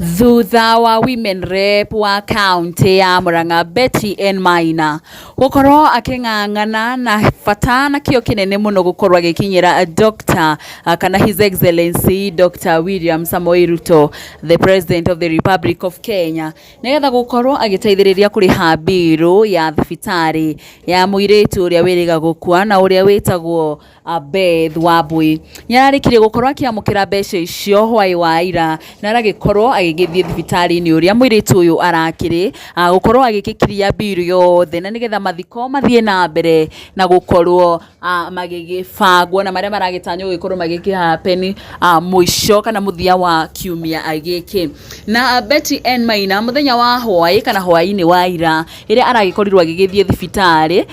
Thutha wa Women Rep wa kaũntĩ ya Murang'a Betty N Maina gũkorwo akĩng'ang'ana na bata na kĩo kĩnene mũno gũkorwo agĩkinyĩra Dr. kana His Excellency Dr. William Samoei Ruto, the President of the Republic of Kenya, nĩgetha gũkorwo agĩteithĩrĩria kũrĩha mbirũ ya thibitarĩ ya mũirĩtu ũrĩa wĩrĩga gũkua na ũrĩa wĩtagwo Beth Wambui. Nĩ ararĩkirie gũkorwo akĩamũkĩra mbeca icio hwaĩ wa ira na aragĩkorwo agĩgĩthiĩ thibitarĩ-inĩ ũrĩa mũirĩtu ũyũ arakĩrĩ gũkorwo agĩgĩkiria mbirũ yothe na nĩgetha mathiko mathiĩ na mbere na gũkorwo magĩgĩbangwo na marĩa maragĩtanywo gũgĩkorwo magĩkĩ happen mũico kana mũthia wa kiumia gĩkĩ. Na Betty N Maina mũthenya wa hwaĩ kana hwaĩ-inĩ wa ira rĩrĩa aragĩkorirwo agĩgĩthiĩ thibitarĩ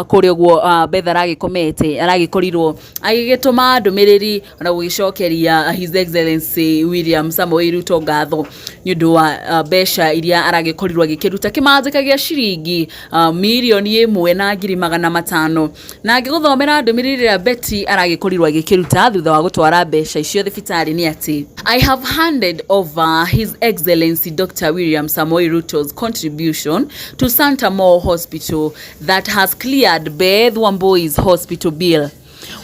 kũrĩa ũguo Beth aragĩkomete, aragĩkorirwo agĩgĩtũma ndũmĩrĩri ona gũgĩcokeria His Excellency William Samoei Ruto ngatho nĩ ũndũ wa mbeca iria aragĩkorirwo agĩkĩruta kĩmanjĩka gĩa ciringi 1,500,000. Na ngĩgũthomera ndũmĩrĩri ĩrĩa Betty aragĩkorirwo agĩkĩruta thutha wa gũtwara mbeca icio thibitarĩ nĩ atĩ, "I have handed over His Excellency Dr. William Samoei Ruto's contribution to Santa Mo Hospital that has cleared Beth Wambui's hospital bill.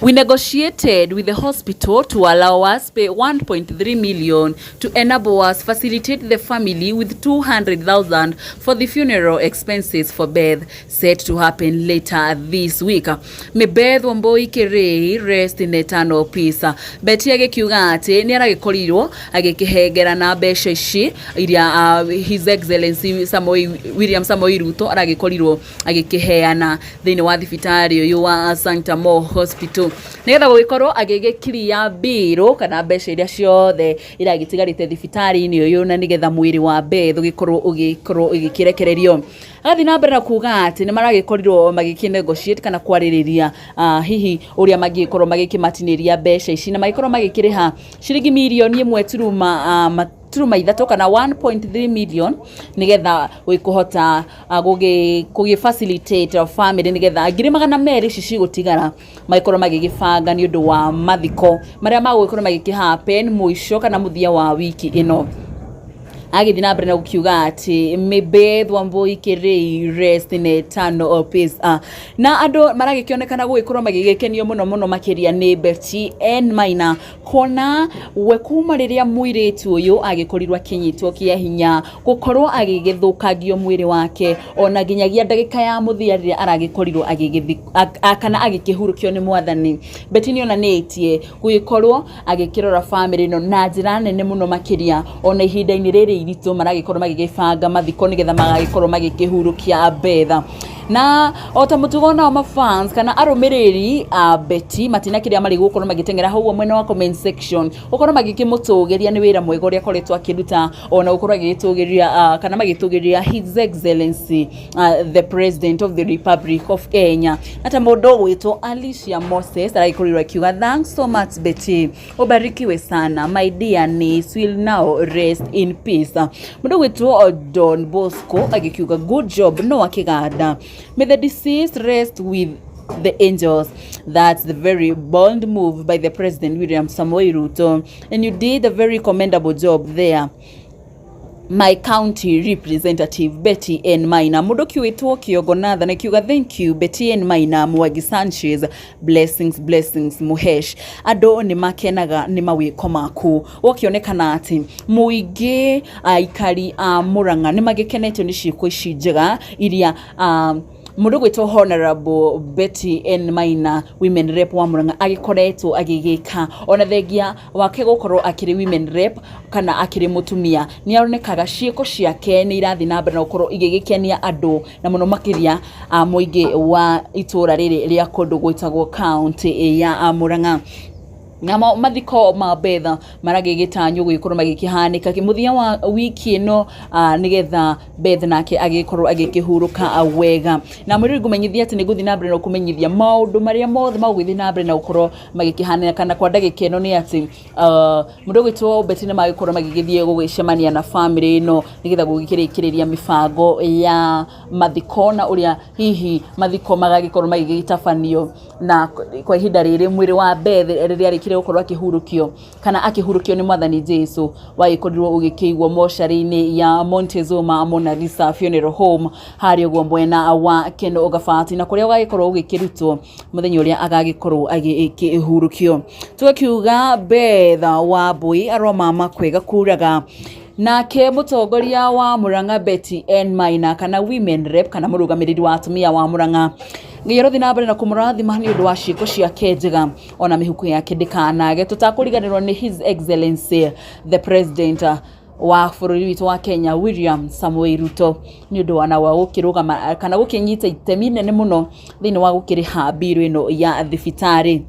We negotiated with the hospital to allow us pay 1.3 million to enable us facilitate the family with 200,000 for the funeral expenses for Beth, set to happen later this week. May Beth Wambui Kirei rest in eternal peace." Betty agĩkiuga atĩ nĩ aragĩkorirwo agĩkĩhengera na mbeca ici iria His Excellency William Samoei Ruto aragĩkorirwo agĩkĩheana thĩinĩ wa thibitarĩ ũyũ wa Santa Mo Hospital nĩgetha gũgĩkorwo agĩgĩkiria mbirũ kana mbeca iria ciothe iragĩtigarĩte thibitarĩ-inĩ ũyũ na nĩgetha mwĩrĩ wa Beth ũgĩkorwo ũgĩkorwo ũgĩkĩrekererio. Agathiĩ na mbere na kuga atĩ nĩ maragĩkorirwo magĩkĩ negotiate kana kwarĩrĩria hihi ũrĩa mangĩkorwo magĩkĩmatinĩria mbeca ici na magĩkorwo magĩkĩrĩha ciringi mirioni ĩmwe turuma ithatũ kana 1.3 million nĩgetha kũhota gũgĩ facilitate family nĩgetha 200,000 ici cigũtigara magĩkorwo magĩgĩbanga nĩ ũndũ wa mathiko marĩa magũgĩkorwo magĩkĩ happen mũico kana mũthia wa wiki ĩno. Agĩthiĩ na mbere na gũkiuga atĩ, "May Beth Wambui Kirei rest in eternal peace." Na andũ maragĩkĩonekana gũgĩkorwo magĩgĩkenio mũno mũno makĩria nĩ Betty N Maina kuona we kuma rĩrĩa mũirĩtu ũyũ agĩkorirwo akĩnyitwo kĩa hinya, gũkorwo agĩgĩthũkangio mwĩrĩ wake ona nginyagia ndagĩka ya mũthia rĩrĩa aragĩkorirwo agĩgĩthi kana agĩkĩhurũkio nĩ mwathani, Betty nĩ onanĩtie gũgĩkorwo agĩkĩrora family ĩno na njĩra nene mũno makĩria ona ihinda-inĩ rĩrĩ iritũ maragĩkorwo magĩgĩbanga mathiko nĩgetha magagĩkorwo magĩkĩhurũkia Beth. Na o ta mũtugo nao mafans kana arũmĩrĩri a Betty matina kĩrĩa marĩ gũkorwo magĩteng'era hau mwena wa comment section gũkorwo magĩkĩmũtũgĩria nĩ wĩra mwega ũrĩa akoretwo akĩruta ona gũkorwo agĩgĩtũgĩria kana magĩtũgĩria His Excellency the President of the Republic of Kenya. Na ta mũndũ ũgwĩtwo Alicia Moses aragĩkorirwo akiuga, "Thanks so much, Betty, ubarikiwe sana. My dear niece will now rest in peace." Mũndũ ũgwĩtwo Don Bosco agĩkiuga, "Good job, Noah Kiganda. May the deceased rest with the angels. That's the very bold move by the President William Samoei Ruto, and you did a very commendable job there, my county representative Betty N Maina." Mũndũ ũkĩwĩtwo Kĩongo Nathan akiuga, "Thank you, Betty N Maina." Mwangi Sanchez, "Blessings, blessings, Muhesh." Andũ nĩ makenaga nĩ mawĩko maku, gũkĩonekana atĩ mũingĩ aikari a Murang'a nĩ magĩkenetio nĩ ciĩko ici njega iria mũndũ gwĩtwo Honorable Betty N Maina, women rep wa Murang'a, agĩkoretwo agĩgĩka. Ona thengia wake gũkorwo akĩrĩ women rep kana akĩrĩ mũtumia, nĩ aronekaga ciĩko ciake nĩ irathiĩ na mbere na gũkorwo igĩgĩkenia andũ na mũno makĩria mũingĩ wa itũra rĩrĩ rĩa kũndũ gwĩtagwo kaũntĩ ya Murang'a. Namo mathiko ma Beth maragĩgĩtanywo gũgĩkorwo magĩkĩhanĩka mũthia wa wiki ĩno nĩgetha Beth nake agĩkorwo agĩkĩhurũka wega. Na mwĩrĩ ngũmenyithia atĩ nĩ ngũthiĩ na mbere na kũmenyithia maũndũ marĩa mothe magũgĩthiĩ na mbere na gũkorwo magĩkĩhanĩka. Kana kwa ndagĩka ĩno nĩ atĩ mũndũ ũgwĩtwo Betty nĩ magĩkorwo magĩgĩthiĩ gũgĩcemania na family ĩno nĩgetha gũgĩkĩrĩkĩrĩria mĩbango ya mathiko na ũrĩa hihi mathiko magagĩkorwo magĩgĩtabanio. Na kwa ihinda rĩrĩ mwĩrĩ wa Beth rĩrĩa arĩkire Arĩkire gũkorwo akĩhurũkio kana akĩhurũkio nĩ Mwathani Jesu, wagĩkorirwo ũgĩkĩigwo mocarĩ-inĩ ya Montezuma Mona Lisa Funeral Home harĩa ũguo mwena wa Keno Gabati, na kũrĩa ũgagĩkorwo ũgĩkĩrutwo mũthenya ũrĩa agagĩkorwo agĩkĩhurũkio. Tũgakiuga Beth Wambui aromama kwega kuraga. Nake mũtongoria wa Murang'a Betty N Maina kana women rep kana mũrũgamĩrĩri wa atumia wa Murang'a, Ngai arothiĩ na mbere na kũmũrathima nĩ ũndũ wa ciĩko ciake njega, ona mĩhuko yake ndĩkanage. Tũtakũriganĩrwo nĩ His Excellency the President wa bũrũri witũ wa Kenya William Samoei Ruto, nĩ ũndũ wa gũkĩrũgama kana gũkĩnyita itemi inene mũno thĩinĩ wa gũkĩrĩha mbirũ ĩno ya thibitarĩ.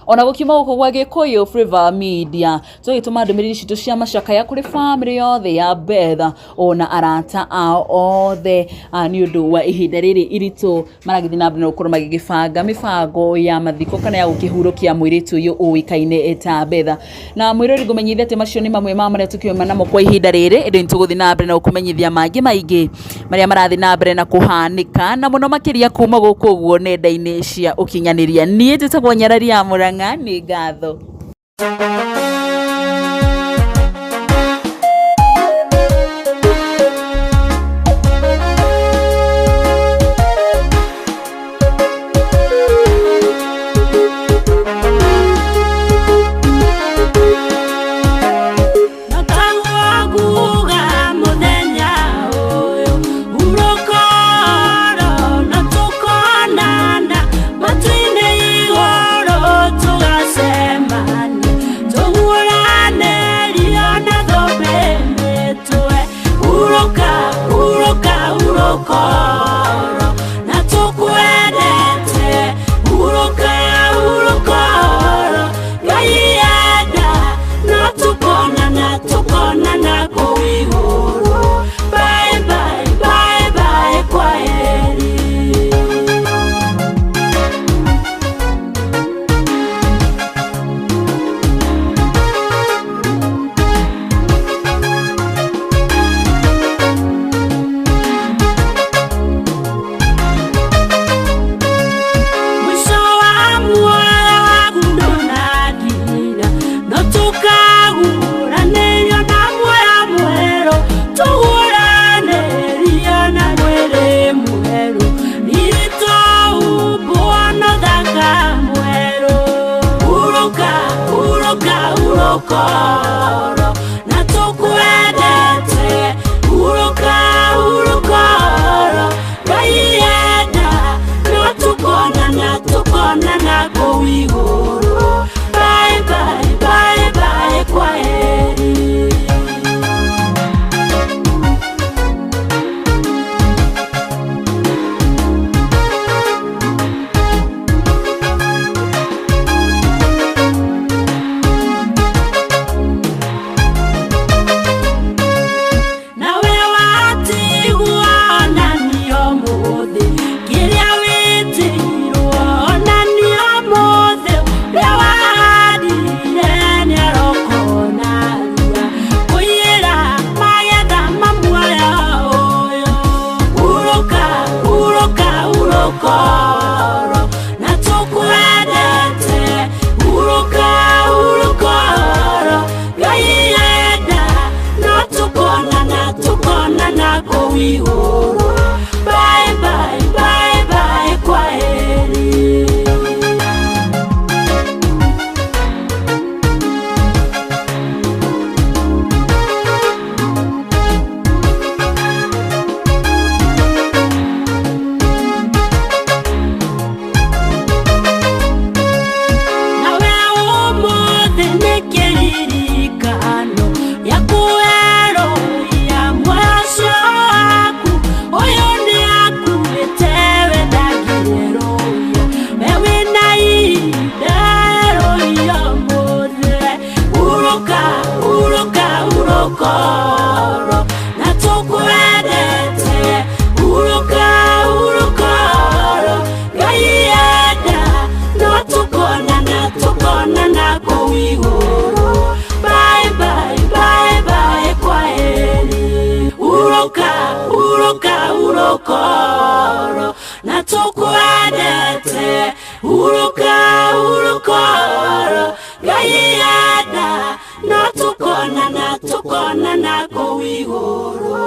Ona gũkiuma gũkũ gwa Gĩkũyũ Flavour Media, tũgĩtũma ndũmĩrĩri citũ cia macakaya kũrĩ bamĩrĩ yothe ya Beth ona arata ao othe, nĩ ũndũ wa ihinda rĩrĩ iritũ maragĩthiĩ na mbere na gũkorwo magĩgĩbanga mĩbango ya mathiko kana ya gũkĩhurũkia mũirĩtu ũyũ ũĩkaine ta Beth. Na mwĩrori, ngũmenyithia atĩ macio nĩ mamwe ma marĩa tũkiuma namo kwa ihinda rĩrĩ, ĩndĩ nĩ tũgũthiĩ na mbere na gũkũmenyithia mangĩ maingĩ marĩa marathiĩ na mbere na kũhanĩka, na mũno makĩria kuma gũkũ ũguo nenda-inĩ cia ũkinyanĩria. Niĩ njĩtagwo Nyarari ya Mũrang'a, nĩ ngatho. Urukoro na tukwendete, uruka urukoro Ngai enda no tukonana, tukonana kũu igũrũ. Bye bye, bye bye, kwaheri. Nawe watigwo na niĩ ũmũthĩ, kĩrĩa wĩtĩirwo na niĩ ũmũthĩ, ũrĩa wahandire nĩarokona rua, kũiyĩra magetha ma muoyo ũyũ. Hurũka, hurũka, hurũkoro na tũkwendete, hurũka hurũkoro Ngai enda no tukonana, tukonana kũu igũrũ. Bye bye, bye bye, kwaheri. Nawe ũmũthĩ nĩ kĩririkano gĩa kwerũhia muoyo ũcio waku, ũyũ nĩ akuĩte we ndangĩrũia, we wĩna ihinda erũhia ũmũthĩ. Hurũka, hurũka, hurũkoro na tũkwendete, hurũka hurũkoro Ngai enda no tukonana, tukonana kũu igũrũ. Bye bye, bye bye, kwaheri. Hurũka, hurũka, hurũkoro na tũkwendete, hurũka hurũkoro. Ngai enda no tũkonana, tũkonana kũu igũrũ.